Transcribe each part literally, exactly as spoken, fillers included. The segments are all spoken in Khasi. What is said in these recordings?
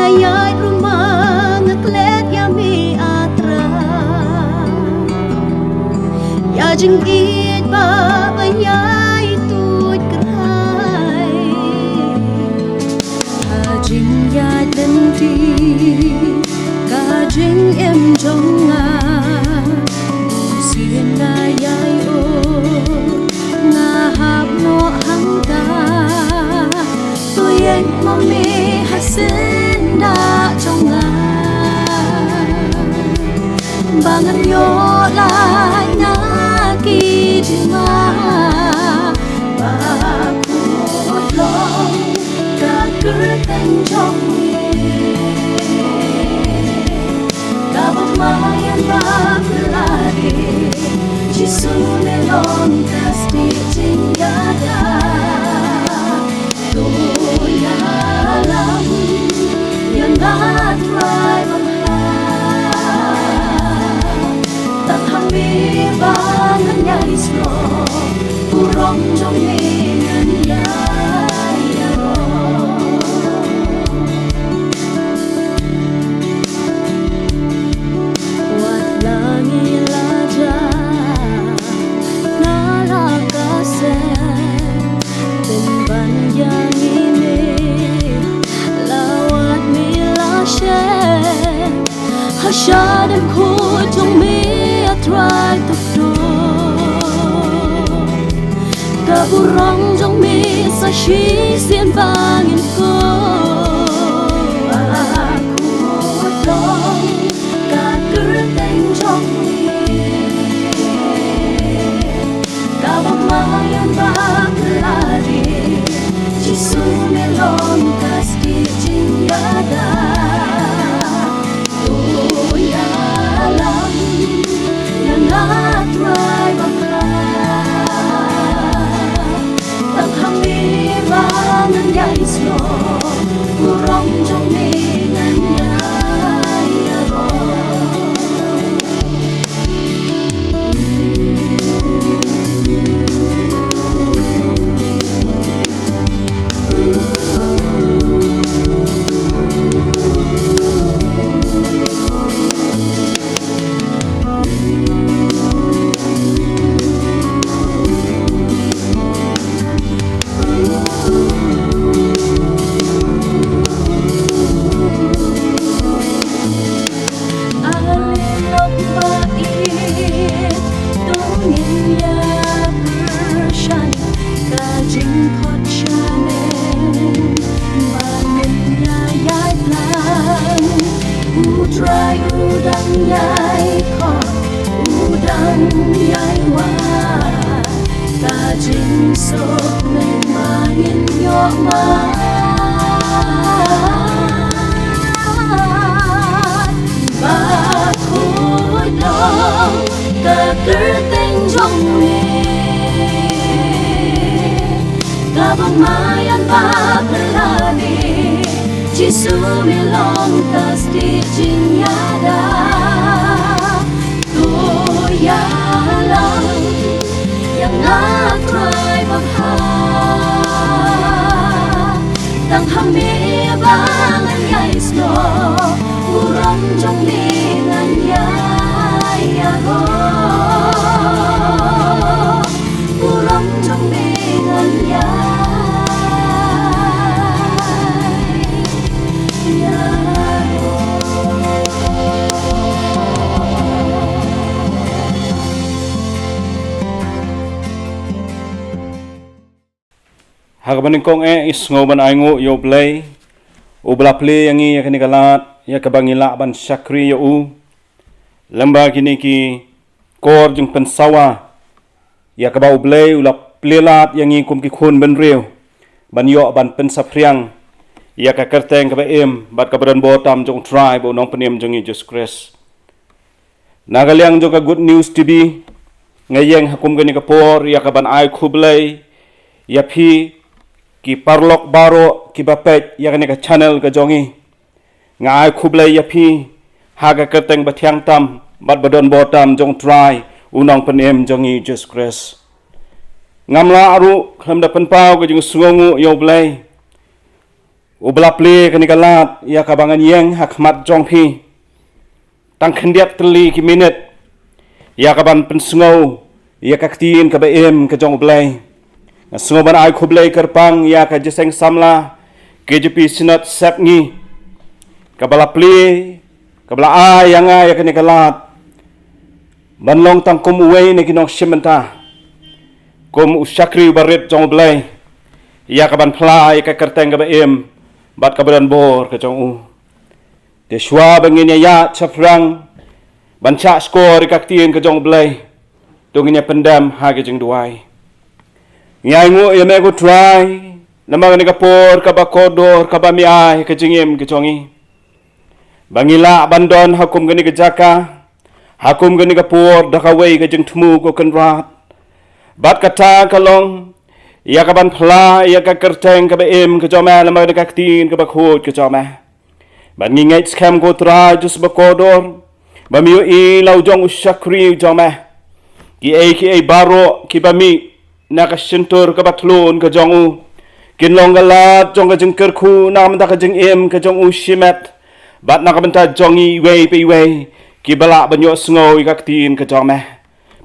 Ïaid ruh ma nga klet ïa me, A Trai, ïa jingïeit ba, ba ïai tuid kyrhai. Ka jingïaid lynti, ka jingim jong nga, sien nga ïai ot, nga hap noh hangta. To ïeng ma me ha syndah jong nga, ba ngan ïoh lait na ki jingma, ba khuid long ka kyrteng jong me. Kaba maïan bad lade, Jisu me long ka stieh jingïada. To ïalam ïa nga Trai ba bha. Tang ha me ba ngan ïai snoh, burom jong me ngan ïai ïaroh. Wat la ngi la jah na la ka seng, pynban ïa ngi me, la wat me la shem. Ha shadem khuid jong me, A Trai, to don ka burom jong me sa shisien ba ngin kohnguh. Ka kyrteng jong me, kaba maïan bad lade, Jisu me long ka stieh jingïada. To ïalam ïa nga Trai ba bha. Tang ha me ba ngan ïai snoh, burom jong me ngan ïai ïaroh. U Trai u dang ïai khot, u dang ïai wad, ka jingsuk mynta ngin ïoh mad. Ba khuid long ka kyrteng jong me, kaba maïan bad lade, Jisu me long ka stieh jingïada. To ïalam ïa nga Trai ba bha. Tang ha me ba ngan ïai snoh, burom jong me ngan ïai ïaroh. Burom jong me ngan ïai ïaroh. Ha kaba nyngkong eh, ngi sngew ban ainguh ïa U Blei, uba la plie ïa ngi ïa kane ka lad, ïa kaba ngi lah ban shakri ïa u. Lyngba kine ki kor jingpynsawa, ïa kaba U Blei u la plie lad ïa ngi kum ki khun bynriew, ban ïoh ban pynsaphriang ïa ka kyrteng kaba im bad kaba donbor tam jong U Trai bad U Nongpynim jong ngi Jisu Khrist. Na ka liang jong ka Good News T V, nga ïeng ha kum kane ka por ïa ka ban ai khublei ïa phi ki paralok baroh kiba peit ïa kane ka channel ka jong ngi. Nga ai khublei ïa phi ha ka kyrteng ba thiang tam bad ba donbor tam jong U Trai, U Nongpynim jong ngi Jisu Khrist. Ngam lah ruh khlem da pynpaw ka jingsngewnguh ïa U Blei, U ba la plie kane ka lad ïa kaba ngan ïeng ha khmat jong phi tang khyndiat tylli ki minit, ïa kaban pynsngew ïa ka ktien kaba im ka jong U Blei. Nga sngew ban ai khublei kyrpang ïa ka jingïaseng samla K J P Synod Sepngi, kaba la plie, kaba la ai ïa nga ïa kane ka lad ban long tang kum uwei na ki nongshim bynta, kum u shakri uba rit jong U Blei, ïa kaban phla ïa ka kyrteng kaba im bad kaba donbor ka jong U. Te shuwa ba ngin ïa ïaid shaphrang ban shah shkor ïa ka ktien ka jong U Blei, to ngin ïa pyndem ha ka jingduwai. Ngi ainguh ïa me ko Trai namar kane ka por kaba kordor kaba me ai ka jingim ka jong ngi, ba ngi lah ban don ha kum kane ka jaka, ha kum kane ka por da kawei ka jingthmu ko Kynrad. Bad kata ka long ïa kaban phla ïa ka kyrteng kaba im ka jong me namar kane ka ktien kaba khuid ka jong me. Bad ngi ngeit skhem ko Trai Jisu bakordor, ba me ïohi la u jong u shakri u jong me. Kiei kiei baroh kiba mih na ka shyntur kaba tlun ka jong u, kin long ka lad jong ka jingkyrkhu na ka bynta ka jingim ka jong u shimet, bad na ka bynta jong ngi iwei pa iwei kiba lah ban ïohsngew ïa ka ktien ka jong me.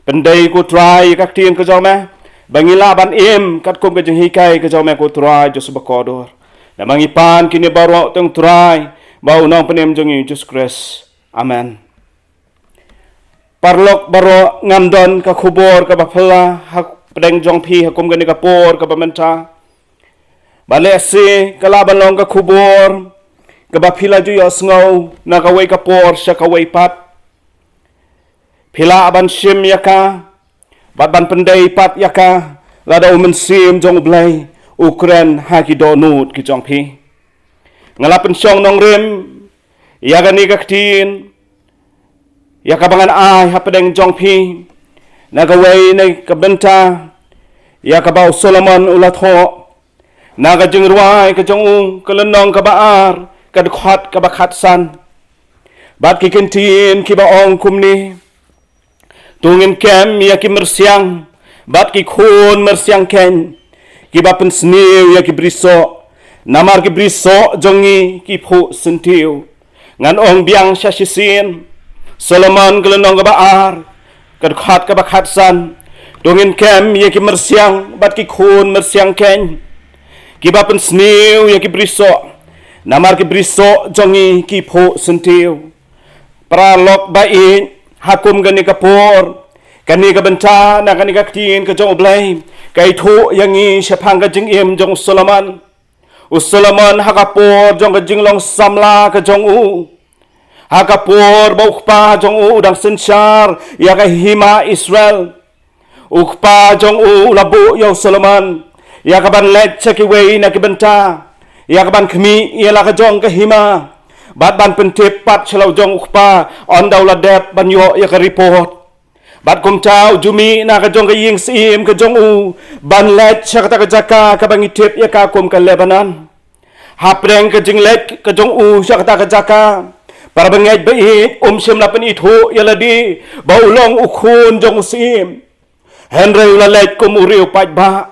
Pyndei ko Trai ïa ka ktien ka jong me, ba ngi lah ban im katkum ka jinghikai ka jong me ko Trai Jisu bakordor. Namar ngi pan kine baroh tang Trai bad u Nongpynim jong ngi Jisu Khrist. Amen. Paralok baroh, ngam don ka khubor kaba phylla hapdeng jong phi ha kum kane ka por kaba mynta. Ba lehse ka lah ban long ka khubor kaba phi la ju ïohsngew na kawei ka por sha kawei pat. Phi lah ban shim ïa ka bad ban pyndei pat ïa ka lada u Mynsiem jong U Blei u kren ha ki dohnud ki jong phi. Nga la pynshong nongrim ïa kane ka ktien, ïa kaba ngan ai hapdeng jong phi na kawei na ka bynta ïa kaba u Solomon u la thoh na ka Jingrwai ka jong u, ka lynnong kaba ar, ka dkhot kaba khatsan. Bad ki kyntien kiba ong kumne: To ngin kem ïa ki myrsiang bad ki khun myrsiang keiñ, kiba pynsniew ïa ki brisoh, namar ki brisoh jong ngi ki phuh syntiew. Ngan ong biang sha shisien, Solomon ka lynnong kaba ar, ka dkhot kaba khatsan: To ngin kem ïa ki myrsiang bad ki khun myrsiang keiñ, kiba pynsniew ïa ki brisoh, namar ki brisoh jong ngi ki phuh syntiew. Paralok ba ïeit, ha kum kane ka por, kane ka bynta na kane ka ktien ka jong U Blei ka ithuh ïa ngi shaphang ka jingim jong u Solomon. U Solomon ha ka por jong ka jinglong samla ka jong u, ha ka por ba u kpa jong u u dang synshar ïa ka hima Israel, u kpa jong u u la buh ïa u Solomon ïa kaban leit sha kiwei na ki bynta, ïa kaban khmih ïa la ka jong ka hima, bad ban pyntip pat sha la u jong u kpa ynda u la dep ban ïoh ïa ka report. Bad kumta u ju mih na ka jong ka ïing syiem ka jong u ban leit sha kata ka jaka kaba ngi tip ïa ka kum ka Lebanon. Hapdeng ka jingleit ka jong u sha kata ka jaka, para bangeit ba ïeit, um shym la pynithuh ïa lade ba u long u khun jong u syiem. Hynrei u la leit kum u riew paidbah.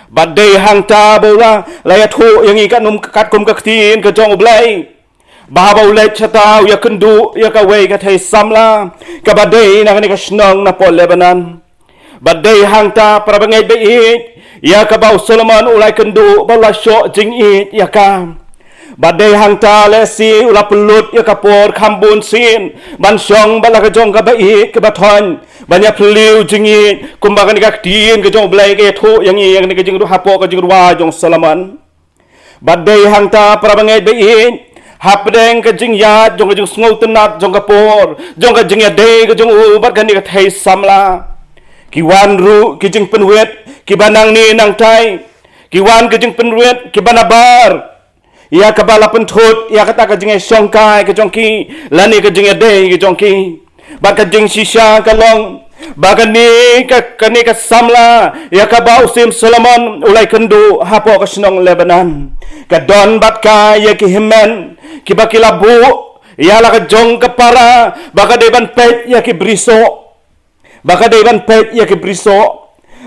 Bad dei hangta ba u la, la ïathuh ïa ngi katkum, katkum ka ktien ka jong U Blei, ba haba u leit shata u ïakynduh ïa kawei ka thei samla kaba dei na kane ka shnong napoh Lebanon. Bad dei hangta, para bangeit ba ïeit, ïa kaba u Solomon u la ïakynduh bad u la shoh jingïeit ïa ka. Bad dei hangta lehse u la pynlut ïa ka por kham bun sien ban shong bad la ka jong kaba ïeit kaba thoiñ, ban ïa phylliew jingïeit kumba kane ka ktien ka jong U Blei ka ïathuh ïa ngi ïa kane ka jingduh hapoh ka jingrwai jong u Solomon. Bad dei hangta, para bangeit ba ïeit, hapdeng ka jingïaid jong ka jingsngewtynnat jong ka por, jong ka jingïadei ka jong u bad kane ka thei samla, ki wan ruh ki jingpynwit kiba nangne nangtai, ki wan ki jingpynwit kiba nabar ïa kaba la pynthut ïa kata ka jingïashongkai ka jong ki lane ka jingïadei ka jong ki. Bad ka jingshisha ka long ba kane ka, kane ka samla ïa kaba u Syiem Solomon u la ïakynduh hapoh ka shnong Lebanon, ka don bad ka ïa ki hynmen kiba ki la buh ïa la ka jong ka para ba ka dei ban peit ïa ki brisoh. Ba ka dei ban peit ïa ki brisoh.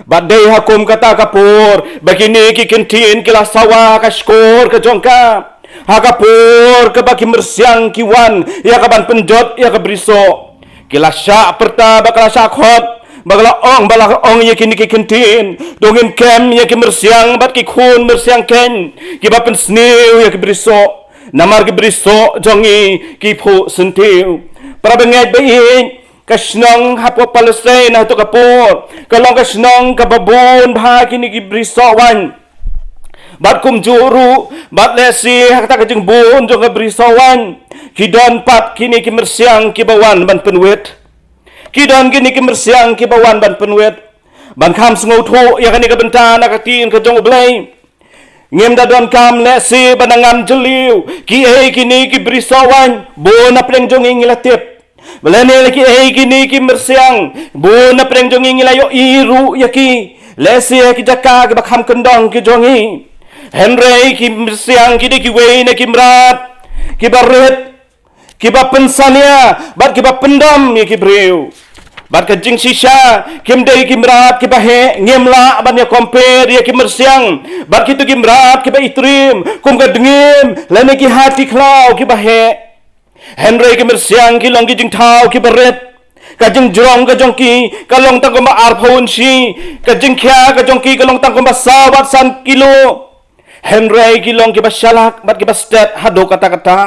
Bad dei ha kum kata ka por ba kine ki kyntien ki la sawa ka shkor ka jong ka. Ha ka por kaba ki myrsiang ki wan ïa ka ban pynjot ïa ka brisoh, ki la shah pyrta bad ka la shah khot, bad ka la ong, bad la ong ïa kine ki kyntien, to ngin kem ïa ki myrsiang bad ki khun myrsiang keiñ kiba pynsniew ïa ki brisoh, namar ki brisoh jong ngi ki phuh syntiew. Para bangeit ba ïeit, ka shnong hapoh Palestine ha kato ka por ka long ka shnong kaba bun bha kine ki brisoh waiñ. Bad kumjuh ruh, bad lehse ha kata ka jingbun jong ka brisoh waiñ, ki don pat kine ki myrsiang kiba wan ban pynwit. Ki don kine ki myrsiang kiba wan ban pynwit. Ban kham sngewthuh ïa kane ka bynta na ka ktien ka jong U Blei, ngim da donkam lehse ban ngan jylliew kiei kine ki brisoh waiñ. Bun na pdeng jong ngi ngi la tip. Balei ne la kiei kine ki myrsiang, bun na pdeng jong ngi ngi la ïohi ruh ïa ki, lehse ha ki jaka kiba kham kyndong ki jong ngi. Hynrei ki myrsiang ki dei kiwei na ki mrad kiba rit, kiba pynsania bad kiba pyndom ïa ki briew. Bad ka jingshisha, kim dei ki mrad kiba heh, ngim lah ban ïa compare ïa ki myrsiang bad kito ki mrad kiba itrim kum ka dngiem lane ki hati khlaw kiba heh. Hynrei ki myrsiang ki long ki jingthaw kiba rit. Ka jingjrong ka jong ki ka long tang kumba arphew inshi. Ka jingkhia ka jong ki ka long tang kumba saw bad san kilo. Hynrei ki long kiba shalak bad kiba stet haduh katta katta.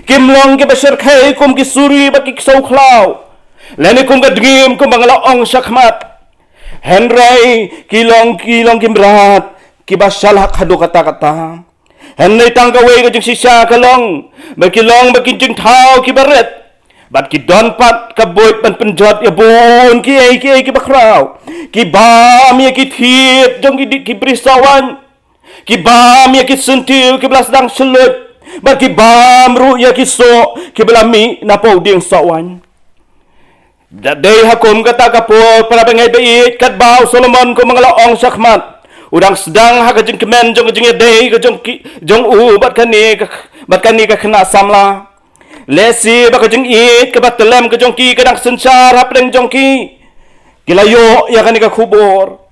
Kim long kiba shyrkhei kum ki suri bad ki ksew khlaw, lane kum ka dngiem kumba nga la ong shakhmat. Hynrei ki long, ki long ki mrad kiba shalak haduh katta katta. Hynrei tang kawei ka jingshisha ka long ba ki long ba ki jingthaw kiba rit. Bad ki don pat ka buit ban pynjot ïa bun kiei kiei kiba khraw. Ki bam ïa ki thied jong ki di-, ki brisoh waiñ. Ki bam ïa ki syntiew kiba la sdang shluit. Bad ki bam ruh ïa ki soh kiba la mih na poh dieng soh waiñ. Da dei ha kum kata ka por, para bangeit ba ïeit, katba u Solomon kumba nga la ong shakhmat, u dang sdang ha ka jingkmen jong ka jingïadei ka jong ki, jong u bad kane ka, bad kane ka khynnah samla. Lehse ba ka jingïeit kaba tyllem ka jong ki ka dang synshar hapdeng jong ki, ki la ïoh ïa kane ka khubor.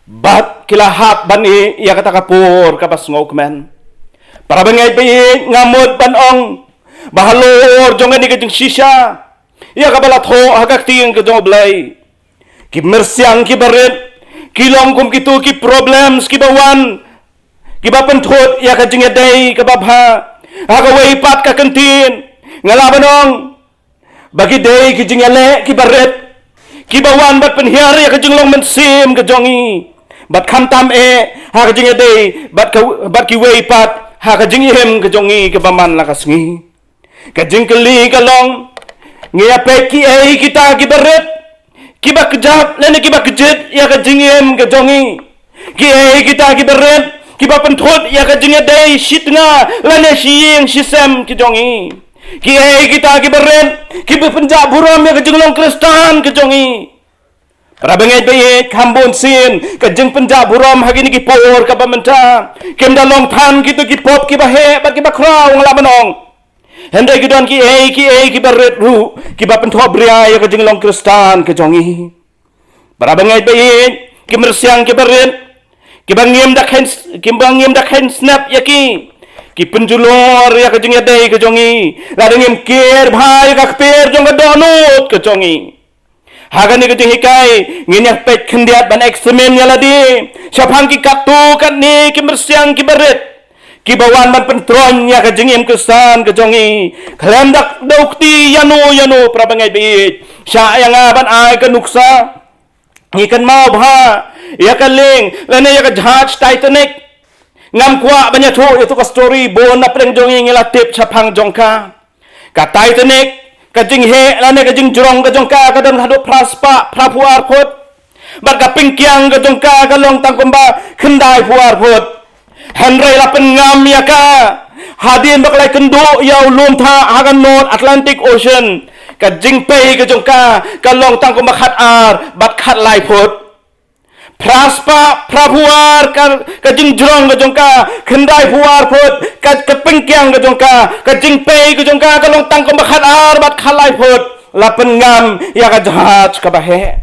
Bad ki la hap ban ïeh ïa kata ka por kaba sngewkmen. Para bangeit ba ïeit, nga mut ban ong ba halor jong kane ka jingshisha, ïa kaba la thoh ha ka ktien ka jong U Blei, ki myrsiang kiba rit ki long kum kito ki problems kiba wan, kiba pynthut ïa ka jingïadei kaba bha. Ha kawei pat ka kyntien, nga lah ban ong ba ki dei ki jingïaleh kiba rit, kiba wan bad pynhiar ïa ka jinglong mynsiem ka jong ngi. Bad khamtam eh ha ka jingïadei bad ka, bad kiwei pat ha ka jingim ka jong ngi kaba man la ka sngi. Ka jingkylli ka long, ngi ïa peit kiei kita kiba rit, kiba kjat lane kiba kjit ïa ka jingim ka jong ngi? Kiei kita kiba rit, kiba pynthut ïa ka jingïadei shi tnga lane shi ïing shi sem ki jong ngi? Kiei kita kiba rit, kiba pynjah burom ïa ka jinglong Khristan ka jong ngi? Para bangeit ba ïeit, kham bun sien ka jingpynjah burom ha kine ki por kaba mynta kim da long than kito ki pop kiba heh bad kiba khraw, nga lah ban ong. Hynrei ki don kiei kiei kiba rit ruh kiba pynthohbria ïa ka jinglong Khristan ka jong ngi. Para bangeit ba ïeit, ki myrsiang kiba rit, kiba ngim da kheiñ, kiba ngim da kheiñ snep ïa ki, ki pynjulor ïa ka jingïadei ka jong ngi. Lada ngim ker bha ïa ka kper jong ka dohnud ka jong ngi. Ha kane ka jinghikai ngin ïa peit khyndiat ban examine ïa lade shaphang ki katto katne ki myrsiang kiba rit, kiba wan ban pyntroiñ ïa ka jingim Khristan ka jong ngi. Khlem da, da u kti ïano ïano, para bangeit ba ïeit, shah ïa nga ban ai ka nuksa. Ngi kynmaw bha ïa ka lieng lane ïa ka jahaj Titanic. Ngam kwah ban ïathuh ïa tu ka story, bun na pdeng jong ngi ngi la tip shaphang jong ka. Ka Titanic, ka jingheh lane ka jingjrong ka jong ka ka don haduh phra spah phra phew ar phut. Bad ka pyngkiang ka jong ka ka long tang kumba khyndai phew ar phut. Hynrei la pynngam ïa ka hadien ba ka la ïakynduh ïa u lum thah ha ka North Atlantic Ocean. Ka jingpei ka jong ka ka long tang kumba khat ar bad khat lai phut. Phra spah phra phew ar ka, ka jingjrong ka jong ka, khyndai phew ar phut ka, ka pyngkiang ka jong ka, ka jingpei ka jong ka ka long tang kumba khat ar bad khat lai phut. La pynngam ïa ka jahaj kaba heh.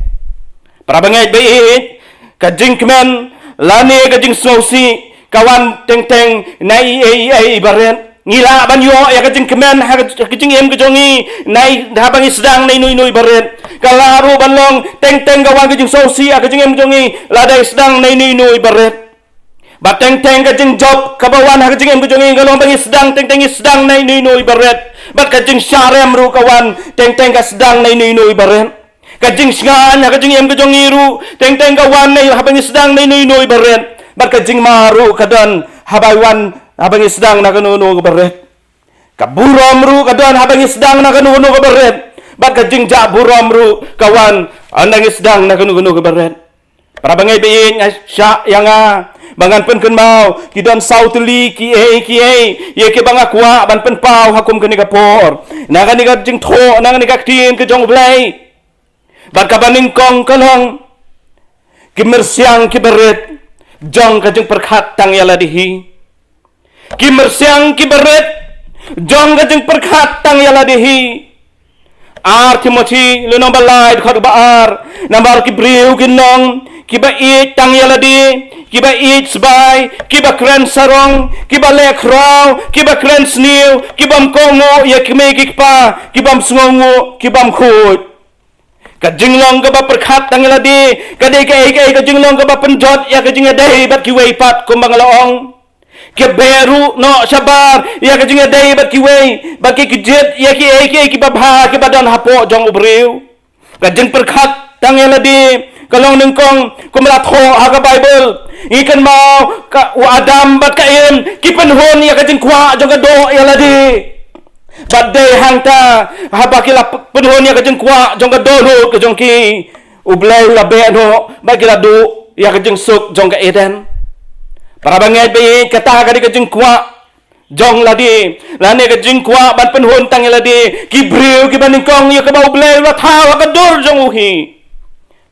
Para bangeit ba ïeit, ka jingkmen lane ka jingsngewsih ka wan teng teng na i ei i ei i barit. Ngi lah ban ïoh ïa ka jingkmen ha ka, ka jingim ka jong ngi na i, haba ngi sdang na ino ino i barit. Ka lah ruh ban long teng teng ka wan ka jingsngewsih ha ka jingim ka jong ngi lada i sdang na ino ino i barit. Bad teng teng ka jingjop kaba wan ha ka jingim ka jong ngi ka long ba ngi sdang teng teng ngi sdang na ino ino i barit. Bad ka jingshah rem ruh ka wan teng teng ka sdang na ino ino i barit. Ka jingshngaiñ ha ka jingim ka jong ngi ruh teng teng ka wan na i, haba ngi sdang na ino ino i barit. Bad ka jingma ruh ka don haba i wan, haba ngi sdang na kano kano ka barit. Ka burom ruh ka don haba ngi sdang na kano kano ka barit. Bad ka jingjah burom ruh ka wan haba ngi sdang na kano kano ka barit. Para bangeit ba ïeit, nga shah ïa nga ba ngan pynkynmaw ki don saw tylli ki ei ki ei ïa kiba nga kwah ban pynpaw ha kum kane ka por, na kane ka jingthoh, na kane ka ktien ka jong U Blei. Bad kaba nyngkong ka long ki myrsiang ki barit jong ka jingpyrkhat tang ïa lade hi. Ki myrsiang ki barit jong ka jingpyrkhat tang ïa lade hi. Ar Timothi lynnong ba lai dkhot ba ar. Namar ki briew kin long kiba ïeit tang ïa lade, kiba ïeit sbai, kiba kren sarong, kiba leh khraw, kiba kren sniew, kiba ym kohnguh ïa ki kmie ki kpa, kiba ym sngewnguh, kiba ym khuid. Ka jinglong kaba pyrkhat tang ïa lade ka dei kaei kaei, ka jinglong kaba pynjot ïa ka jingïadei bad kiwei pat, kumba nga la ong. Ki beh ruh noh shabar ïa ka jingïadei bad kiwei, bad ki kjit ïa kiei kiei kiba bha kiba don hapoh jong u briew. Ka jingpyrkhat tang ïa lade ka long nyngkong, kumba la thoh ha ka Baibl. Ngi kynmaw ka, u Adam bad ka Im ki pynhun ïa ka jingkwah jong ka doh ïa lade. Bad dei hangta haba ki la p-, pynhun ïa ka jingkwah jong ka dohnud ka jong ki, U Blei u la beh noh bad ki la duh ïa ka jingsuk jong ka Eden. Para bangeit ba ïeit, kata ka dei ka jingkwah jong lade, lane ka jingkwah ban pynhun tang ïa lade, ki briew kiba nyngkong ïa kaba U Blei u la thaw ha ka dur jong u hi.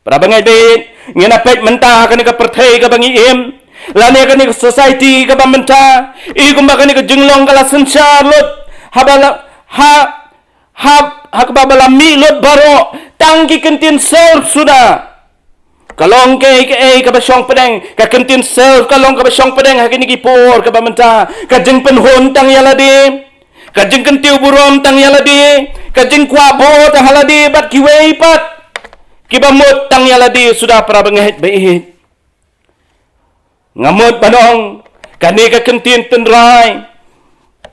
Para bangeit ba ïeit, ngin ïa peit mynta ha kane ka pyrthei kaba ngi im, lane kane ka society kaba mynta, i kumba kane ka jinglong ka la synshar lut, haba la, ha, ha, ha kaba ba la mih lut baroh tang ki kyntien surf suda. Ka long kaei kaei kaba shong pdeng, ka kyntien surf ka long kaba shong pdeng ha kine ki por kaba mynta, ka jingpynhun tang ïa lade, ka jingkyntiew burom tang ïa lade, ka jingkwah bor tang ha lade bad kiwei pat, kiba mut tang ïa lade suda, para bangeit ba ïeit. Nga mut ban ong, kane ka kyntien tynrai,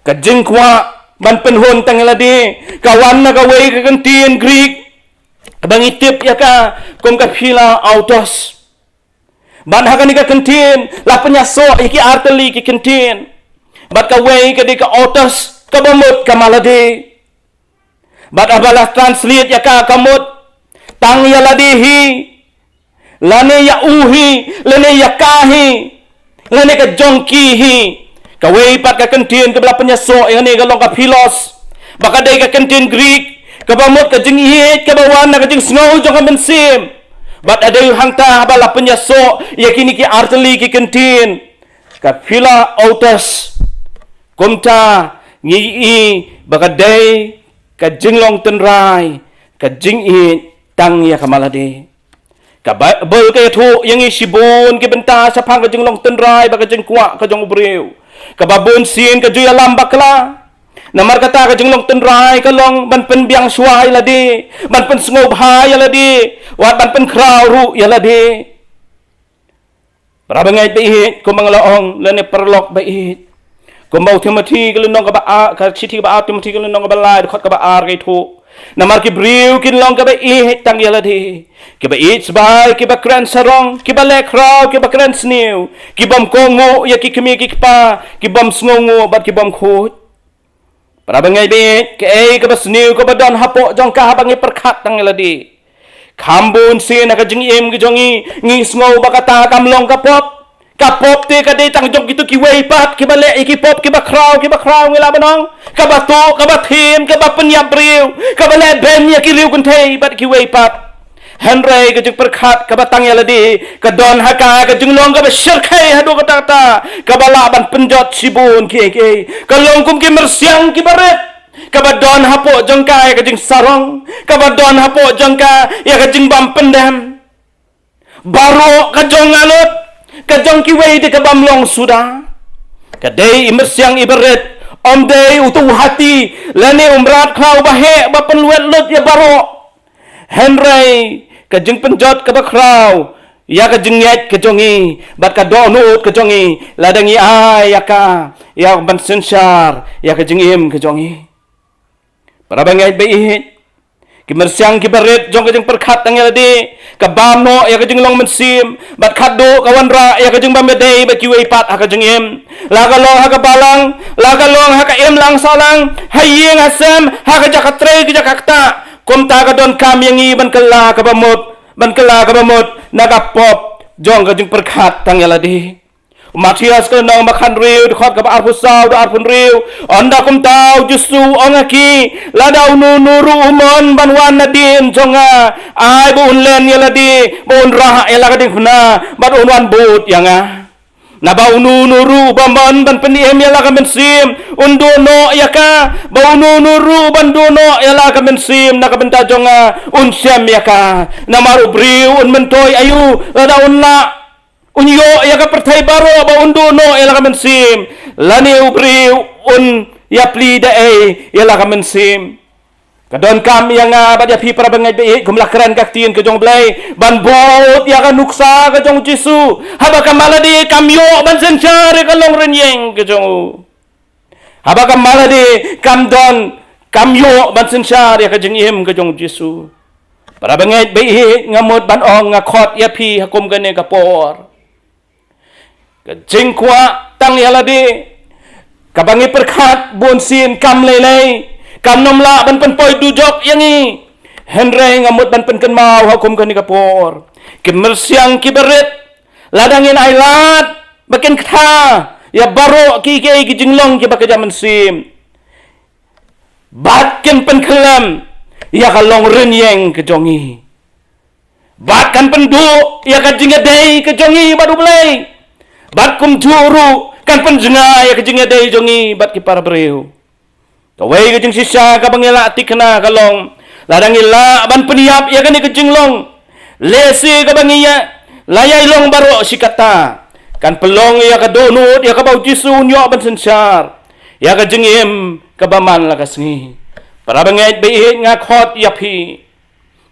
ka jingkwah ban pynhun tang ïa lade, ka wan na kawei ka kyntien Greek kaba ngi tip ïa ka kum ka phila autos. Bad ha kane ka kyntien la pynïasoh ïa ki ar tylli ki kyntien. Bad kawei ka dei ka autos, kaba mut ka ma lade. Bad haba la translate ïa ka, ka mut tang ïa lade hi, lane ïa u hi, lane ïa ka hi, lane ka jong ki hi. Kawei pat ka kyntien kaba la pynïasoh ïa kane ka long ka philos, ba ka dei ka kyntien Greek kaba mut ka jingïeit kaba wan na ka jingsngew jong ka mynsiem. Bad ha dei hangta haba la pynïasoh ïa kine ki ar tylli ki kyntien, ka phila autos, kumta ngi i ba ka dei ka jinglong tynrai, ka jingïeit tang ïa ka ma lade. Ka Baibl ka ïathuh ïa ngi shibun ki bynta shaphang ka jinglong tynrai bad ka jingkwah ka jong u briew, kaba bun sien ka ju ïalam bakla. Namar kata ka jinglong tynrai ka long ban pynbiang shuwa ïa lade, ban pynsngewbha ïa lade, wat ban pynkhraw ruh ïa lade. Para bangeit ba ïeit, kumba nga la ong, lane paralok ba ïeit, kumba u Timothi ka lynnong kaba ar, ka shithi kaba ar Timothi ka lynnong kaba lai dkhot kaba ar ka ïathuh. Namar ki briew kin long kiba ïeit tang ïa lade, kiba ïeit sbai, kiba kren sarong, kiba leh khraw, kiba kren sniew, kiba ym kohnguh ïa ki kmie ki kpa, kiba ym sngewnguh bad kiba ym khuid. Para bangeit ba ïeit, kaei kaba sniew kaba don hapoh jong ka haba ngi pyrkhat tang ïa lade? Kham bun sien ha ka jingim ka jong ngi, ngi sngew ba kata kam long ka pop. Ka pop te ka dei tang jong kito kiwei pat kiba leh ïa ki pop, kiba khraw, kiba khraw, ngi lah ban ong, kaba tuh, kaba thiem, kaba pynïap briew, kaba leh beiñ ïa ki riew kynthei bad kiwei pat. Hynrei ka jingpyrkhat kaba tang ïa lade ka don ha ka, ka jinglong kaba shyrkhei haduh katta katta, kaba lah ban pynjot shibun kiei kiei. Ka long kum ki myrsiang kiba rit, kaba don hapoh jong ka ïa ka jingsarong, kaba don hapoh jong ka ïa ka jingbym pyndem. Baroh ka jong nga lut, ka jong kiwei de kaba ym long suda. Ka dei i myrsiang iba rit, ym dei uto u hati lane u mrad khlaw ba heh ba pynlwet lut ïa baroh. Hynrei ka jingpynjot kaba khraw ïa ka jingngeit ka jong ngi bad ka dohnud ka jong ngi, lada ngi ai ïa ka, ïa ban synshar ïa ka jingim ka jong ngi. Parabangeit ba ïeit, ki myrsiang kiba rit jong ka jingpyrkhat tang ïa lade ka bam noh ïa ka jinglong mynsiem, bad khatduh ka wanrah ïa ka jingbym ïadei bad kiwei pat ha ka jingim. La ka long ha ka balang, la ka long ha ka imlang sahlang, ha ïing ha sem, ha ka jaka trei ka jaka ktah, kumta ka donkam ïa ngi ban kylla kaba mut, ban kylla kaba mut na ka pop jong ka jingpyrkhat tang ïa lade. U Mathaios ka lynnong ba khathynriew, dkhot kaba arphew saw haduh arphew hynriew. Ynda kumta u Jisu u ong ha ki, lada uno uno ruh u mon ban wan nadien jong nga, ai ba un len ïa lade, ba un rah ïa la ka diengphna, bad un wan bud ïa nga. Naba uno uno ruh uba mon ban pynim ïa la ka mynsiem, un duh noh ïa ka, bad uno uno ruh uban duh noh ïa la ka mynsiem na ka bynta jong nga, un shem ïa ka. Namar u briew un myntoi aïu lada un lah, un ïoh ïa ka pyrthei baroh bad un duh noh ïa la ka mynsiem, lane u briew un ïapli da ei ïa la ka mynsiem. Ka donkam ïa nga bad ïa phi parabangeit ba ïeit, kum la kren ka ktien ka jong U Blei, ban bud ïa ka nuksa ka jong U Jisu. Haba ka mala de kam ïoh ban synshar ïa ka long rynïeng ka jong u. Haba ka mala de kam don, kam ïoh ban synshar ïa ka jingim ka jong U Jisu. Parabangeit ba ïeit, nga mut ban ong, nga khot ïa phi ha kum kane ka por. Ka jingkwah tang ïa lade kaba ngi pyrkhat bunsien kam lei lei, kam nym lah ban pynpoi dujok ïa ngi. Hynrei nga mut ban pynkynmaw ha kum kane ka por, ki myrsiang kiba rit, lada ngin ailad ba kin ktha ïa baroh kiei kiei ki jinglong kiba kjat mynsiem, bad kin pynkhlem ïa ka long rynïeng ka jong ngi, bad kan pynduh ïa ka jingïadei ka jong ngi bad U Blei, bad kumjuh ruh kan pynjngai ïa ka jingïadei jong ngi bad ki para briew. Kawei ka jingshisha kaba ngi lah tikna ka long, lada ngi lah ban pynïap ïa kane ka jinglong, lehse kaba ngi ïa la ïai long baroh shi katta, kan pynlong ïa ka dohnud ïa kaba U Jisu un ïoh ban synshar ïa ka jingim kaba man la ka sngi. Parabangeit ba ïeit, nga khot ïa phi,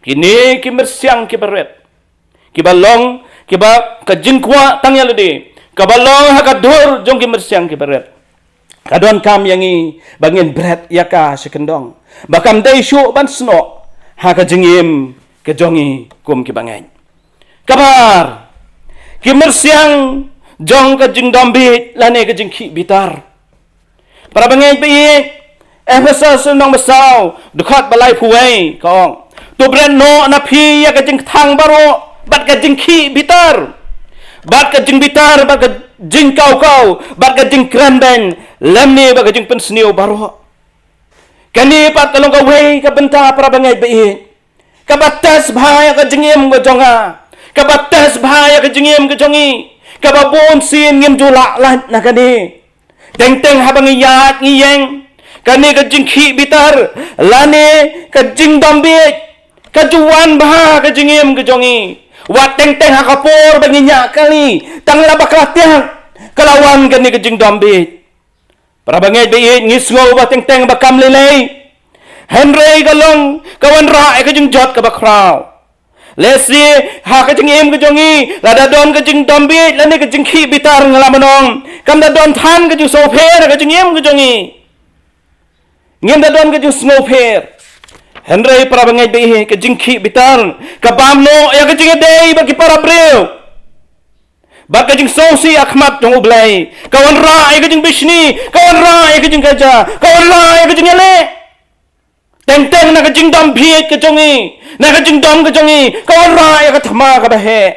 kine ki myrsiang kiba rit, kiba long, kiba ka jingkwah tang ïa lade kaba long ha ka dur jong ki myrsiang kiba rit, ka donkam ïa ngi ba ngin bret ïa ka sha kyndong, ba kam dei shuh ban snoh ha ka jingim ka jong ngi kum kiba ngeit. Kaba ar, ki myrsiang jong ka jingdom bieit lane ka jingkhih bitar. Parabangeit ba ïeit, Ephesos lynnong ba saw, dkhot ba laiphew wei ka ong, to bret noh na phi ïa ka jingkthang baroh bad ka jingkhih bitar, bad ka jingbitar, bad ka jingkaw kaw, bad ka jingkren beiñ, lymne bad ka jingpynsniew baroh. Kane pat ka long kawei ka bynta, parabangeit ba ïeit, kaba test bha ïa ka jingim ka jong nga, kaba test bha ïa ka jingim ka jong ngi, kaba bunsien ngim ju lah lait na kane. Teng teng haba ngi ïaid ngi ïeng, kane ka jingkhih bitar lane ka jingdom bieit ka ju wan bha ha ka jingim ka jong ngi. Wat teng teng ha ka por ba ngi ñiah kali, tang la ba ka la tiak, ka la wan kane ka jingdom bieit. Parabangeit ba ïeit, ngi sngew ba teng teng ba kam lei lei, hynrei ka long ka wanrah ïa ka jingjot kaba khraw. Lehse ha ka jingim ka jong ngi, lada don ka jingdom bieit lane ka jingkhih bitar, nga la ban ong, kam da don than ka jingsngewpher ha ka jingim ka jong ngi. Ngim da don ka jingsngewpher. Hynrei parabangeit ba ïeit, ka jingkhih bitar ka bam noh ïa ka jingïadei bad ki para briew, bad ka jingsngewsih ha khmat jong U Blei, ka wanrah ïa ka jingbishni, ka wanrah ïa ka jingkajia, ka wanrah ïa ka jingïaleh. Teng teng na ka jingdom bieit ka jong ngi, na ka jingdom ka jong ngi, ka wanrah ïa ka thma kaba heh.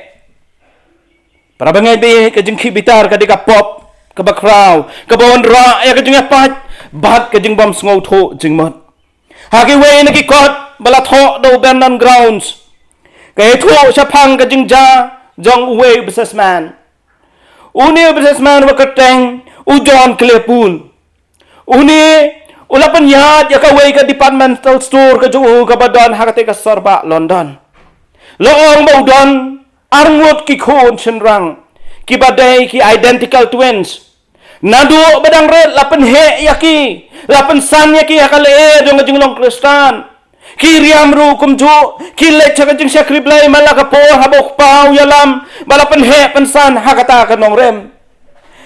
Parabangeit ba ïeit, ka jingkhih bitar ka dei ka pop kaba khraw, kaba wanrah ïa ka jingïapait bad ka jingbym sngewthuh jingmut. Ha kiwei na ki kot ba la thoh da u Vernon Grounds, ka ïathuh shaphang ka jingjia jong uwei u businessman. Une u businessman uba kyrteng u John Claypool. Une u la pynïaid ïa kawei ka departmental store ka jong u kaba don ha katei ka sorbah London. La ong ba u don arngut ki khun shynrang kiba dei ki identical twins. Naduh ba dang rit la pynheh ïa ki, la pynsan ïa ki ha ka lyer jong ka jinglong Khristan. Ki riam ruh kumjuh, ki leit sha ka jingshakri Blei man la ka por haba u kpa u ïalam, ba la pynheh pynsan ha kata ka nongrim.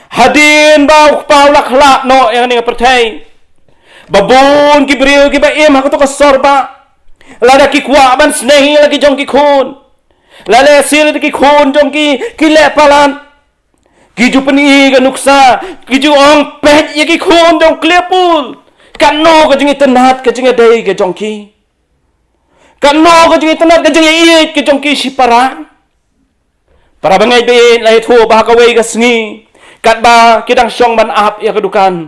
Hadien ba u kpa u la khlad noh ïa kane ka pyrthei, ba bun ki briew kiba im ha kato ka sor ba, lada ki kwah ban sneng ïa la ki jong ki khun, la lehse la ki khun jong ki ki leh palat, ki ju pyni ka nuksa, ki ju ong, peit ïa ki khun jong u khlipul. Katno ka jingitynnad ka jingïadei ka jong ki. Katno ka jingitynnad ka jingïaieit ka jong ki shipara. Para bangeit baieit, la ïathuh ba ha kawei ka sngi, katba ki dang shong ban ap ïa ka dukan,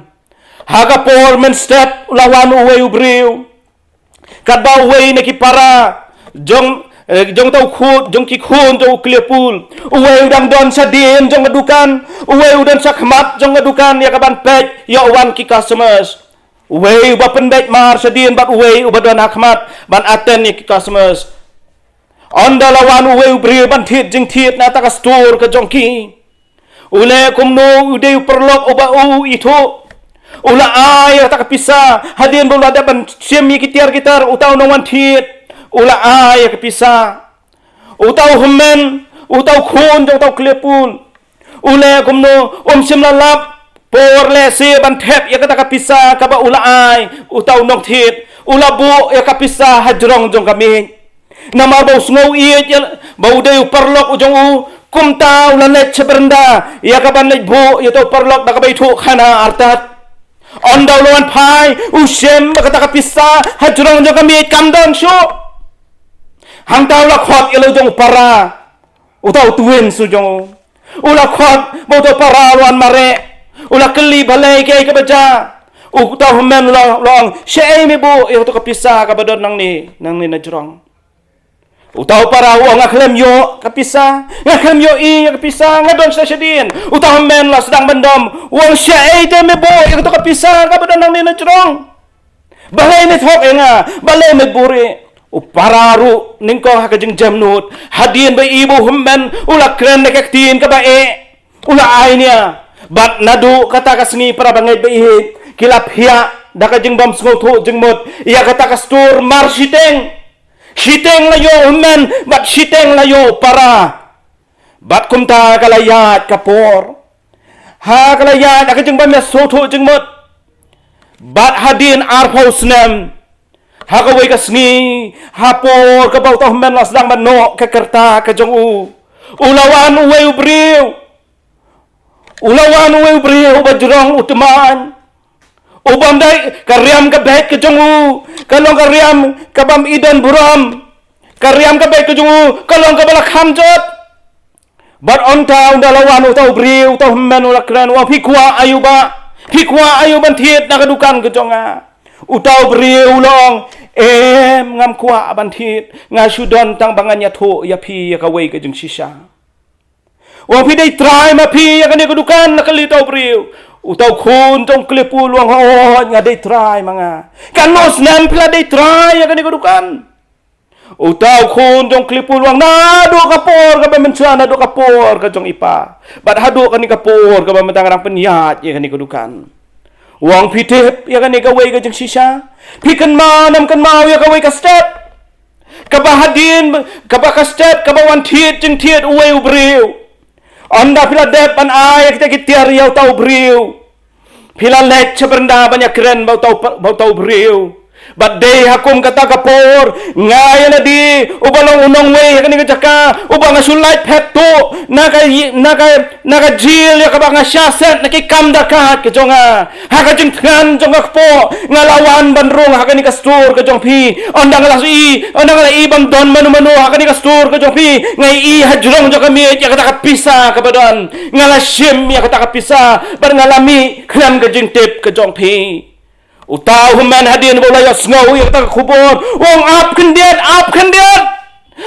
ha ka por mynstep u la wan uwei u briew. Katba uwei na ki para jong, eh, jong uta u khun, jong ki khun jong u khlipul, uwei u dang don shadien jong ka dukan, uwei u don shakhmat jong ka dukan ïa kaban peit ïoh wan ki customers. Uwei uba pynbeit mar shadien bad uwei uba don hakhmat ban attend ïa ki customers. Ynda la wan uwei u briew ban thied jingthied na kata ka store ka jong ki, u leh kumno? U dei u paralok uba u ithuh. U la ai ïa kata ka pisa, hadien ba u la dep ban shim ïa ki tiar ki tar uta u nongwan thied, u la ai ïa ka pisa. Uta u hynmen, uta u khun jong uta u khlipul, u leh kumno? Um shym la lap por lehse ban thep ïa kata ka pisa kaba u la ai uta u nongthied. U la buh ïa ka pisa ha jrong jong ka miej. Namar ba u sngew ïeit ïa, ba u dei u paralok u jong u, kumta u la leit sha bynta ïa kaban leit buh ïa uta u paralok da kaba ithuh khana artat. Ynda u la wan phai, u shem ba kata ka pisa ha jrong jong ka miej kam don shuh. Hangta u la khot ïa la u jong u para, uta u twins u jong u. U la khot ba uta u para u la wan mareh. U la kylli balei, kaei kaba jia. Uta u hynmen u la, u la ong, shaei me buh ïa kata ka pisa kaba don nangne, nangne na jrong. Uta u para u ong, nga khlem ïoh ka pisa, nga khlem ïohi ïa ka pisa, nga don shadien. Uta u hynmen u la sdang ban dom, u ong, shaei te me buh ïa kata ka pisa kaba don nangne na jrong. Balei me thok ïa nga, balei me buhrieh. U para ruh nyngkong ha ka jingjemnud, hadien ba i ba u hynmen u la kren da ka ktien kaba eh, u la ai nia. Bad naduh kata ka sngi, para bangeit baieit, ki la phiah da ka jingbym sngewthuh jingmut ïa kata ka store mar shiteng. Shiteng la ïoh u hynmen bad shiteng la ïoh u para. Bad kumta ka la ïaid ka por, ha ka la ïaid ha ka jingbym ïasngewthuh jingmut. Bad hadien arphew snem, ha kawei ka sngi, ha por kaba uta u hynmen u la sdang ban noh ka rta ka jong u, u la wan uwei u briew. U la wan uwei u briew uba jrong u tymmen, u bym dei, ka riam ka beit ka jong u ka long ka riam ka bym i don burom. Ka riam ka beit ka jong u ka long kaba la kham jot. Bad ynda, ynda la wan uta u briew, uta u hynmen u la kren, u ong, phi kwah aïu bah, phi kwah aïu ban thied na ka dukan ka jong nga? Uta u briew u la ong, em, ngam kwah ban thied, nga shu don tang ba ngan ïathuh ïa phi ïa kawei ka jingshisha. U ong, phi dei trai ma phi ïa kane ka dukan? La kylli uta u briew. Uta u khun jong u khlipul u ong, hooid, nga dei trai ma nga. Katno snem phi la dei trai ïa kane ka dukan? Uta u khun jong u khlipul u ong, naduh ka por kaba mynshuwa, naduh ka por ka jong i pa, bad haduh kane ka por kaba mynta nga dang pynïaid ïa kane ka dukan. U ong, phi tip ïa kane kawei ka jingshisha? Phi kynmaw ne ym kynmaw ïa kawei ka step kaba hadien, kaba ka step kaba wan thied jingthied uwei u briew? Ynda phi la dep ban ai ïa kita ki tiar ïa uta u briew, phi la leit sha bynta ban ïakren bad uta u pa-, bad uta u briew. Bad dei ha kum kata ka por, nga ïa lade uba long u nongwei ha kane ka jaka, uba nga shu lait phet tuh na ka i-, na ka, na ka jel ïa kaba nga shah set na ki kam da ka, ka jong nga. Ha ka jingthngan jong ka kpoh, nga la wan ban rung ha kane ka store ka jong phi. Ynda nga la i, ynda nga la i bym don mano mano ha kane ka store ka jong phi, nga i ha jrong jong ka miej ïa kata ka pisa kaba don. Nga la shim ïa kata ka pisa bad nga la mih khnang ka jingtip ka jong phi. Uta u hynmen hadien ba u la ïohsngew ïa kata ka khubor, u ong, ap khyndiat, ap khyndiat.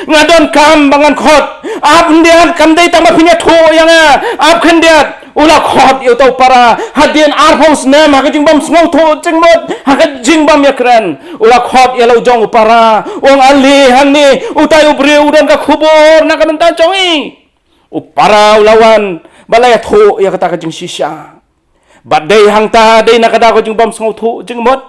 Nga donkam ba ngan khot. Ap khyndiat, kam dei tang ba phin ïathuh ïa nga. Ap khyndiat. U la khot ïa uta u para hadien arphew snem ha ka jingbym sngewthuh jingmut, ha ka jingbym ïakren. U la khot ïa la u jong u para, u ong, ale hangne, utai u briew u don ka khubor na ka bynta jong i. U para u la wan bad la ïathuh ïa kata ka jingshisha. Bad dei hangta, dei na ka daw ka jingbym sngewthuh jingmut,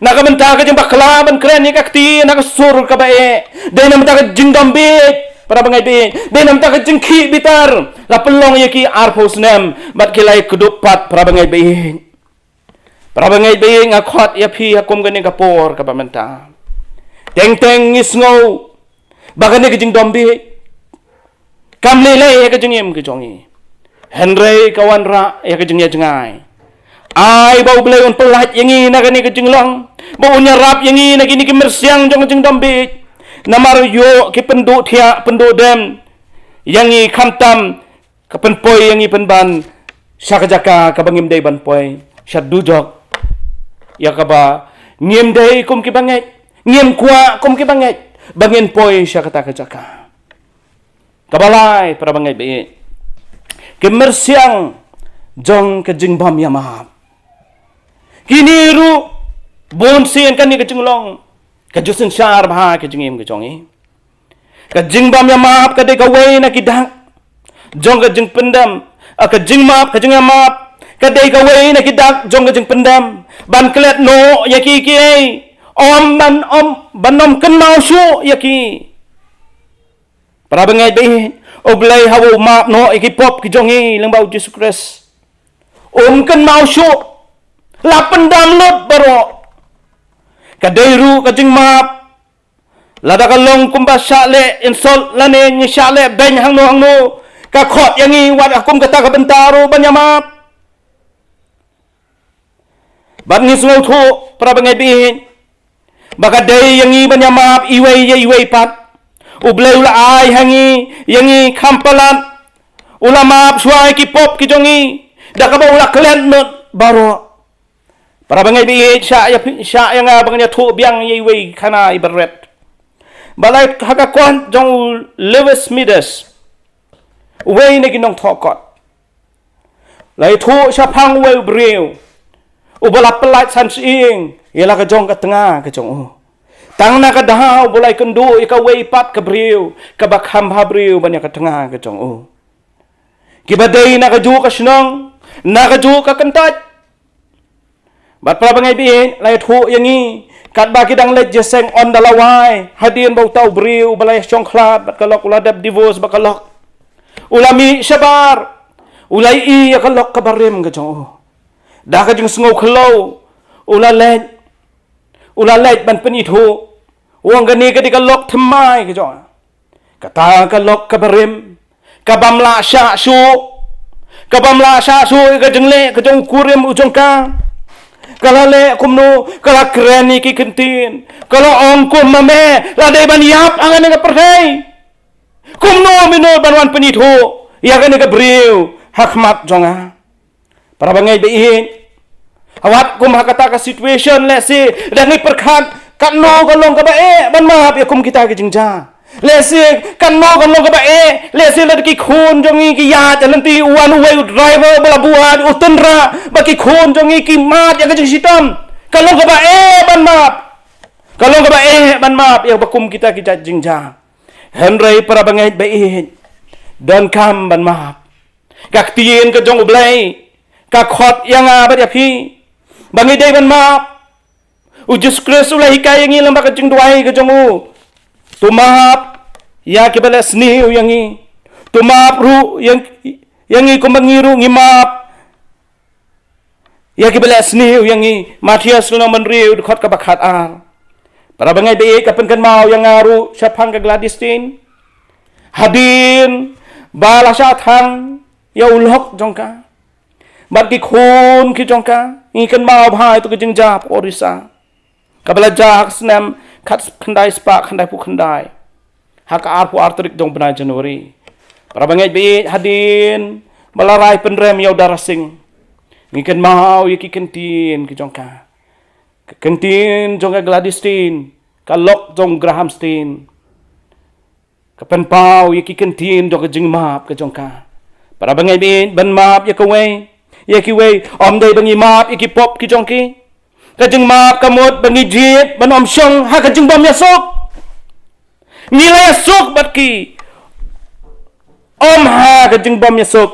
na ka bynta ka jingbakla ban kren ïa ka kti na ka sur kaba eh, dei na bynta ka jingdom bieit, para bangeit bieit, dei na bynta ka jingkhih bitar, la pynlong ïa ki arphew snem bad ki la ïakdup pat, para bangeit bieit. Para bangeit bieit, nga khot ïa phi ha kum kane ka por kaba mynta. Teng teng ngi sngew ba kane ka jingdom bieit kam lei lei ïa ka jingim ka jong ngi, hynrei ka wanrah ïa ka jingïajngai. Ai ba U Blei un pyllait ïa ngi na kane ka jinglong, ba un ïarap ïa ngi na kine ki myrsiang jong ka jingdom bieit. Namar ïoh ki pynduh thiah pynduh dem ïa ngi, khamtam ka pynpoi ïa ngi pynban sha ka jaka kaba ngim dei ban poi, sha dujok, ïa kaba ngim dei kum ki bangeit, ngim kwah kum ki bangeit ba ngin poi sha kata ka jaka. Kaba lai, para bangeit bieit, ki myrsiang jong ka jingbym ïamap. Kine ruh bun sien kane ka jinglong ka ju synshar bha ka jingim ka jong ngi. Ka jingbym ïamap ka dei kawei na ki dak jong ka jingpyndem. A, ka jingmap, ka jingïamap ka dei kawei na ki dak jong ka jingpyndem ban klet noh ïa ki, ki ei, ym ban, ym ban ym kynmaw shuh ïa ki. Para bangeit bieit, U Blei haba u map noh ïa ki pop ki jong ngi lyngba U Jisu Khrist, um kynmaw shuh, la pyndam lut baroh. Ka dei ruh ka jingmap lada ka long kumba shah leh insult lane ngi shah leh beiñ hangno hangno, ka khot ïa ngi wat ha kum kata ka bynta ruh ban ïamap. Bad ngi sngewthuh, para bangeit bieit, ba ka dei ïa ngi ban ïamap iwei ïa iwei pat. U Blei u la ai ha ngi ïa ngi kham palat, u la map shuwa ïa ki pop ki jong ngi da kaba u la klet noh baroh. Para bangeit bieit, shah ïa phi, shah ïa nga ba ngan ïathuh biang ïa iwei khana iba rit. Ba la ha ka kot jong u Lewis Smedes, uwei na ki nongthoh kot, la ïathuh shaphang uwei u briew uba la pyllait san shyieng ïa la ka jong ka tnga ka jong u. Tang na ka daw ba u la ïakynduh ïa kawei pat ka briew kaba kham bha briew ban ïa ka tnga ka jong u. Kiba dei na kajuh ka shnong, na kajuh ka kyntait. Bad para bangeit bieit, la ïathuh ïa ngi, katba ki dang leit jingïaseng, ynda la wai, hadien ba uta u briew uba la ïashongkhlad bad ka lok u la dep divorce bad ka lok, u la mih shabar, u la ïohi ïa ka lok kaba rim ka jong u. Da ka jingsngew khyllew u la leit, u la leit ban pynithuh, u ong, kane ka dei ka lok thymmai ka jong nga. Kata ka lok kaba rim, ka bym lah shah shuh, ka bym lah shah shuh ïa ka jingleh ka jong u kurim u jong ka. Ka la leh kumno? Ka la kren ïa ki ktien, ka la ong, kumba me la dei ban ïap ha kane ka pyrthei, kumno me nud ban wan pynithuh ïa kane ka briew ha khmat jong nga? Para bangeit bieit, wat kum ha kata ka situation, lehse da ngi pyrkhat, katno ka long kaba eh ban map ïa kum kita ki jingjia. Lehse katno ka long kaba eh, lehse lada ki khun jong ngi ki ïaid ha lynti, u wan uwei u driver ba la buaid, u tynrah, ba ki khun jong ngi ki mad ïa ka jingshitom. Ka long kaba eh ban map, ka long kaba eh ban map ïa ba kum kita ki jait jingjia. Hynrei para bangeit bieit, donkam ban map. Ka ktien ka jong U Blei ka khot ïa nga bad ïa phi ba ngi dei ban map. U Jisu Khrist u la hikai ïa ngi lyngba ka jingduwai ka jong u, to map ïa kiba leh sniew ïa ngi, to map ruh ïa, ïa ngi kumba ngi ruh ngi map ïa kiba leh sniew ïa ngi. Mathaios lynnong ba hynriew, dkhot kaba khatar. Para bangeit bieit, ka pynkynmaw ïa nga ruh shaphang ka Gladys Steen. Hadien ba la shah thang ïa u lok jong ka bad ki khun ki jong ka, ngi kynmaw bha ïa tu ka jingjia ha Orissa kaba la jia ha ka snem khat, khyndai spah khyndaiphew khyndai, ha ka arphew ar tarik jong u bnai January. Para bangeit bieit, hadien ba la rai pynrem ïa u Dara Singh, ngi kynmaw ïa ki ktien ki jong ka. Ka ktien jong ka Gladys Steen, ka lok jong u Graham Steen, ka pynpaw ïa ki ktien jong ka jingmap ka jong ka. Para bangeit bieit, ban map ïa kawei, ïa kiwei, ym dei ba ngi map ïa ki pop ki jong ki. Ka jingmap ka mut ba ngi jied ban ym shong ha ka jingbym ïasuk. Ngi la ïasuk bad ki, ym ha ka jingbym ïasuk.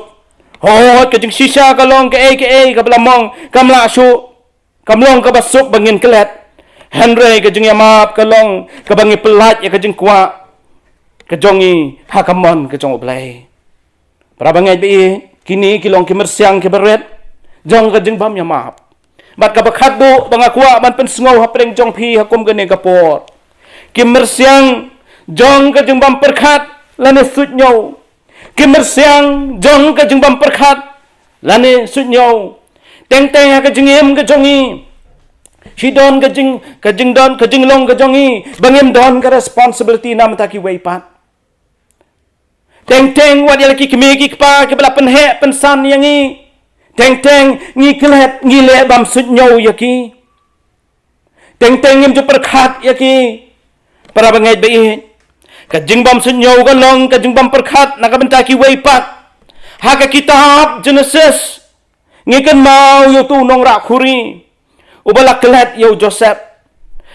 Hooid, ka jingshisha ka long kaei kaei kaba la mong kam lah shuh, kam long kaba suk ba ngin klet. Hynrei ka jingïamap ka long kaba ngi pyllait ïa ka jingkwah ka jong ngi ha ka mon ka jong U Blei. Parabangeit ba ïeit, kine ki long ki myrsiang kiba rit jong ka jingbym ïamap. Bad kaba khatduh ba nga kwah ban pynsngew hapdeng jong phi ha kum kane ka por, ki myrsiang jong ka jingbym pyrkhat lane suidñiew. Ki myrsiang jong ka jingbym pyrkhat lane suidñiew. Teng teng ha ka jingim ka jong ngi, shi don ka jing, ka jingdon, ka jinglong ka jong ngi ba ngim don ka responsibility namar ki wei pat. Teng teng wat ïa la ki kmie ki kpa kiba la pynheh pynsan ïa ngi, teng teng ngi klet, ngi leh bym suidñiew ïa ki. Teng teng ngim ju pyrkhat ïa ki. Parabangeit ba ïeit, ka jingbym suidñiew ka long ka jingbym pyrkhat na ka bynta ki wei pat. Ha ka kitab Genesis ngi kynmaw ïa utu u nongrah khuri uba la klet ïa u Joseph.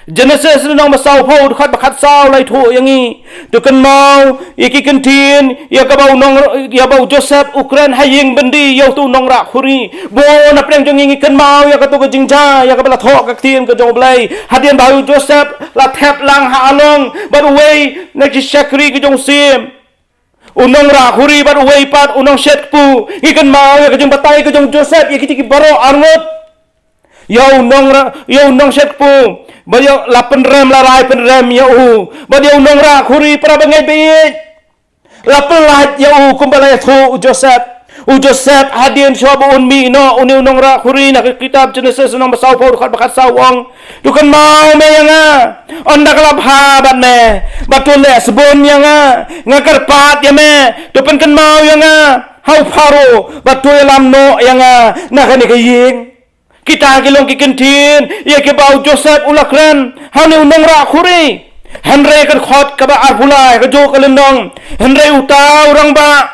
Genesis lynnong ba sawphew, dkhot ba khatsaw la ïathuh ïa ngi. To kynmaw ïa ki kyntien ïa kaba u nong, ïa ba u Joseph u kren ha ïing byndi ïa utu u nongrah khuri. Bun hapdeng jong ngi ngi kynmaw ïa katu ka jingjia ïa kaba la thoh ka ktien ka jong U Blei. Hadien ba u Joseph la thep lang ha along bad uwei na ki shakri ka jong u syiem, u nongrah khuri, bad uwei pat u nongshet kpu, ngi kynmaw ïa ka jingbatai ka jong u Joseph ïa kito ki baroh arngut. Ïa u nongrah, ïa u nongshet kpu, bad ïa la pynrem, la rai pynrem ïa u. Bad ïa u nongrah khuri, parabangeit ba ïeit, la pyllait ïa u kumba la ïathuh u Joseph. U Joseph hadien shuwa ba un mih noh, une u nongrah khuri, na ka kitab Genesis lynnong ba sawphew, dkhot ba khatsaw, u ong, to kynmaw me ïa nga, ynda ka la bha bad me, bad to leh sbun ïa nga, nga kyrpad ïa me, to pynkynmaw ïa nga ha u Pharaoh, bad to ïalam noh ïa nga na kane ka ïing. Kita ki long ki kyntien ïa kiba u Joseph u la kren ha une u nongrah khuri. Hynrei ka dkhot kaba arphew lai ka jong ka lynnong, hynrei uta u rangbah,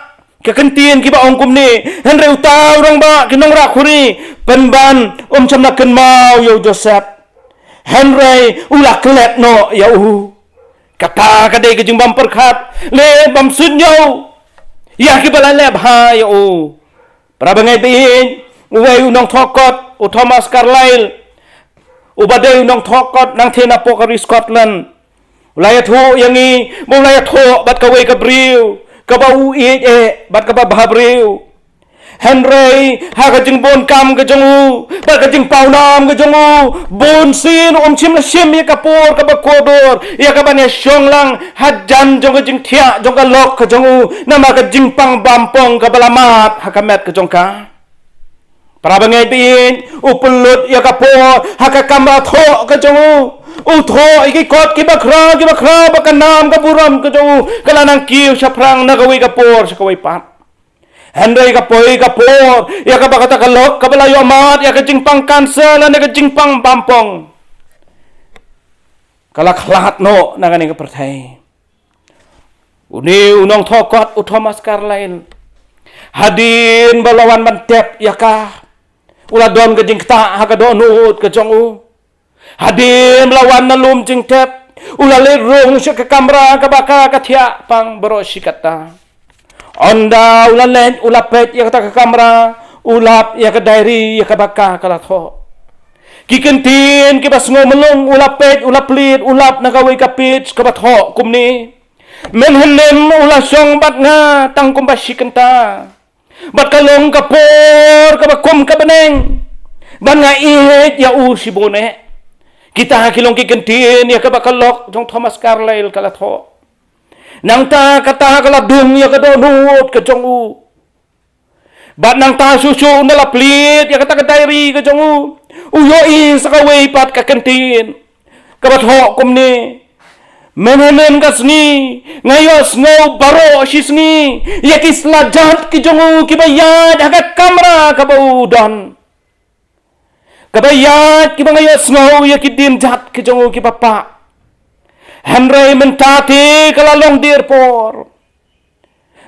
ka kyntien kiba ong kumne, hynrei uta u rangbah ki nongrah khuri, pynban um shym la kynmaw ïa u Joseph. Hynrei u la klet noh ïa u. Kata ka dei ka jingbym pyrkhat, leh bym suidñiew ïa kiba la leh bha ïa u. Parabangeit ba ïeit, uwei u nongthoh kot, u Thomas Carlyle, uba dei u nongthoh kot nangtei napoh ka ri Scotland, u la ïathuh ïa ngi ba u la ïathoh bad kawei ka briew kaba u ïeit eh bad kaba bhabriew. Hynrei ha ka jingbun kam ka jong u bad ka jingpawnam ka jong u, bunsien um shym la shim ïa ka por kaba kordor ïa kaban ïashong lang hajan jong ka jingthiah jong ka lok ka jong u, namar ka jingpang bampong kaba la mad ha ka met ka jong ka. Parabangeit ba ïeit, u pynlut ïa ka por ha ka kamra thoh ka jong u. U thoh ïa ki kot kiba khraw kiba khraw, ba ka nam ka burom ka jong u ka la nang kiew shaphrang na kawei ka por sha kawei pat. Hynrei ka poi ka por ïa kaba kata ka lok kaba la ïoh mad ïa ka jingpang cancer lane ka jingpang bampong, ka la khlad noh na kane ka pyrthei. Une u nongthoh kot u Thomas Carlyle, hadien ba la wan ban tep ïa ka, u la don ka jingktah ha ka dohnud ka jong u. Hadien ba la wan na lum jingtep, u la leit rung sha ka kamra kaba ka ka thiah pang baroh shi katta. Ynda u la leit, u la peit ïa kata ka kamra, u lap ïa ka diary ïa kaba ka ka la thoh. Ki kyntien kiba sngewmlung, u la peit, u la plied, u lap na kawei ka page kaba thoh kumne: Mynhynnin u la shong bad nga tang kumba shi kynta, bad ka long ka por kaba kum ka bneng, bad nga ïeit ïa u shibun eh. Kita ki long ki kyntien ïa kaba ka lok jong Thomas Carlyle ka la thoh. Nangta kata ka la dung ïa ka dohnud ka jong u. Bad nangta shuh shuh ynda la plied ïa kata ka diary ka jong u, u ïohi sa kawei pat ka kyntien kaba thoh kumne: Mynhynnin ka sngi nga ïohsngew baroh shi sngi ïa ki slajat ki jong u kiba ïaid ha ka kamra kaba u don. Kaba ïaid kiba nga ïohsngew ïa ki dienjat ki jong u kiba pah. Hynrei mynta te ka la long dier por,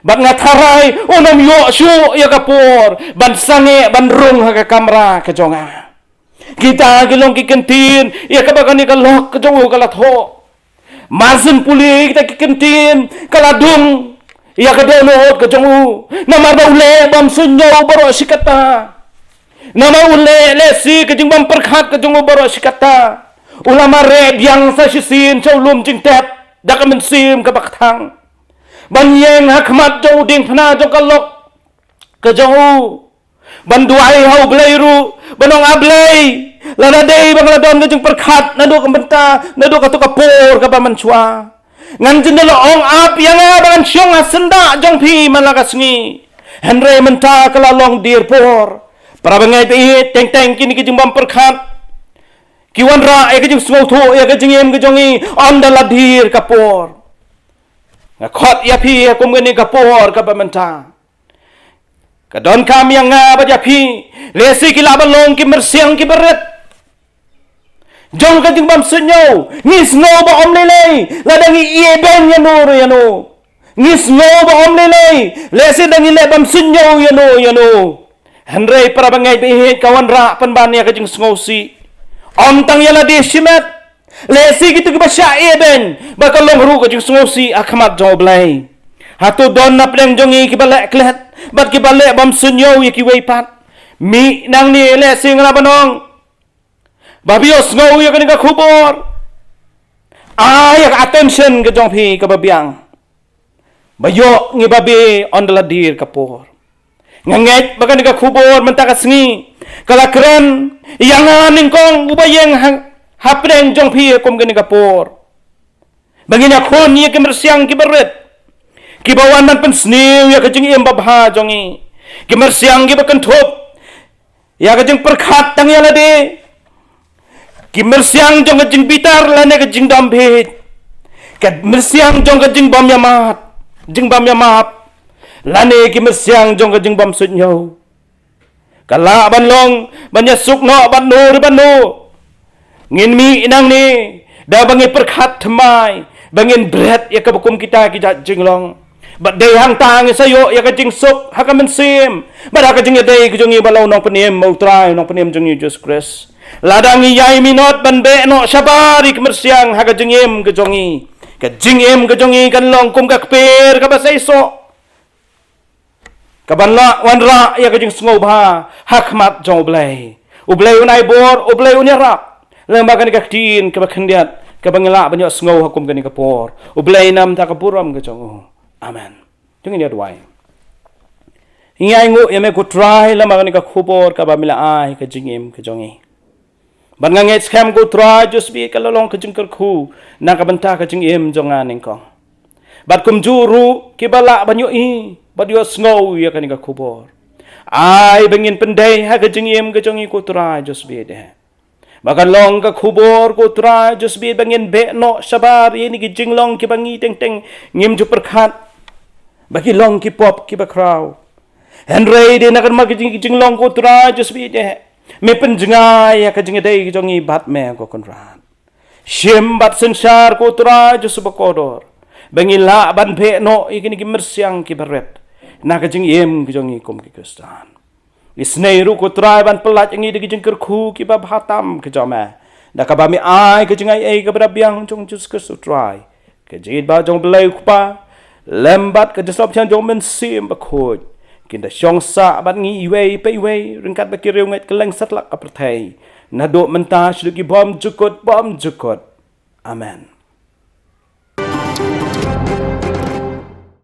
bad nga tharai un ym ïoh shuh ïa ka por ban sangeh ban rung ha ka kamra ka jong nga. Kita ki long ki kyntien ïa kaba kane ka lok ka jong u ka la thoh. Marsien pule kita ki kyntien ka la dung ïa ka dohnud ka jong u. Namar ba u leh bym suidñiew baroh shi katta. Namar u leh, lehse ka jingbym pyrkhat ka jong u baroh shi katta, u la mareh biang sa shisien sha u lum jingtep da ka mynsiem kaba kthang, ban ïeng ha khmat jong u diengphna jong ka lok ka jong u, ban duwai ha U Blei ruh, ban ong, A Blei, lada dei ba nga la don ka jingpyrkhat naduh ka mynta, naduh kato ka por kaba mynshuwa, ngan jin da la ong ap ïa nga ba ngan shong ha syndah jong phi man la ka sngi. Hynrei mynta ka la long dier por. Para bangeit ba ïeit, teng teng kine ki jingbym pyrkhat ki wanrah ïa ka jingsngewthuh ïa ka jingim ka jong ngi ynda la dier ka por. Nga khot ïa phi ha kum kane ka por kaba mynta. Ka donkam ïa nga bad ïa phi, lehse ki lah ban long ki myrsiang kiba rit jong ka jingbym suidñiew. Ngi sngew ba ym lei lei lada ngi ïehbeiñ ïano re ïano. Ngi sngew ba ym lei lei lehse da ngi leh bym suidñiew ïano ïano. Hynrei para bangeit ba ïeit, ka wanrah pynban ïa ka jingsngewsih. Ym tang ïa lade shimet, lehse kito kiba shah ïehbeiñ, ba ka long ruh ka jingsngewsih ha khmat jong U Blei. Hato don na pdeng jong ngi kiba leh klet bad kiba leh bym suidñiew ïa kiwei pat? Mih nangne, lehse nga lah ban ong, ba phi ïohsngew ïa kane ka khubor, ai ïa ka attention ka jong phi kaba biang ba ïoh ngi babe ynda la dier ka por. Nga ngeit ba kane ka khubor mynta ka sngi ka la kren ïa nga nyngkong uba ïeng ha, hapdeng jong phi ha kum kane ka por, ba ngin ïakhun ïa ki myrsiang kiba rit, kiba wan ban pynsniew ïa ka jingim babha jong ngi. Ki myrsiang kiba kynthup ïa ka jingpyrkhat tang ïa lade, ki myrsiang jong ka jingbitar lane ka jingdam beit, ka myrsiang jong ka jingbym ïamap, jingbym ïamap, lane ki myrsiang jong ka jingbym suidñiew. Ka lah ban long ban ïasuk noh bad no re bad no. Ngin mih nangne da ba ngin pyrkhat thymmai, ba ngin bret ïa kaba kum kita ki jait jinglong. Bad dei hangta ngin sa ïoh ïa ka jingsuk ha ka mynsiem bad ha ka jingïadei ka jong ngi bad la u Nongpynim, bad U Trai Nongpynim jong ngi Jisu Khrist. Lada ngi ïai minot ban beh noh shabar ïa ki myrsiang ha ka jingim ka jong ngi, ka jingim ka jong ngi kan long kum ka kper kaba seisoh, kaban lah wanrah ïa ka jingsngewbha ha khmat jong U Blei. U Blei un ai bor, U Blei un ïarap. Lem bad kane ka ktien kaba khyndiat kaba ngi lah ban ïohsngew ha kum kane ka por, U Blei namar ka burom ka jong u. Amen. To ngin ïa duwai. Ngi ainguh ïa me ko Trai lem bad kane ka khubor kaba me la ai ha ka jingim ka jong ngi. Bad nga ngeit skhem ko Trai Jisu ba ka la long ka jingkyrkhu na ka bynta ka jingim jong nga nyngkong bad kumjuh ruh kiba lah ban ïohi bad ïohsngew ïa kane ka khubor. Ai ba ngin pyndei ha ka jingim ka jong ngi ko Trai Jisu ba kan long ka khubor ko Trai Jisu ba ngin beh noh shabar ïa kine ki jinglong kiba ngi teng teng ngim ju pyrkhat ba ki long ki pop kiba khraw. Hynrei dei na ka bynta ki jing, ki jinglong ko Trai Jisu ba me pynjngai ïa ka jingïadei ka jong ngi bad me ko Kynrad. Shim bad synshar ko Trai Jisu bakordor ba ngi lah ban beh noh ïa kine ki myrsiang kiba rit na ka jingim ka jong ngi kum ki Khristan. Isynei ruh ko Trai ban pyllait ïa ngi da ki jingkyrkhu kiba bha tam ka jong me, da kaba me ai ka jingaiei kaba da biang jong Jisu Khrist u Trai. Ka jingïeit ba jong U Blei u Kpa lem bad ka jingsngewsih jong U Mynsiem Bakhuid kin da shong sah bad ngi iwei pa iwei ryngkat bad ki riewngeit kylleng satlak ka pyrthei, naduh mynta shaduh ki bymjukut bymjukut. Amen.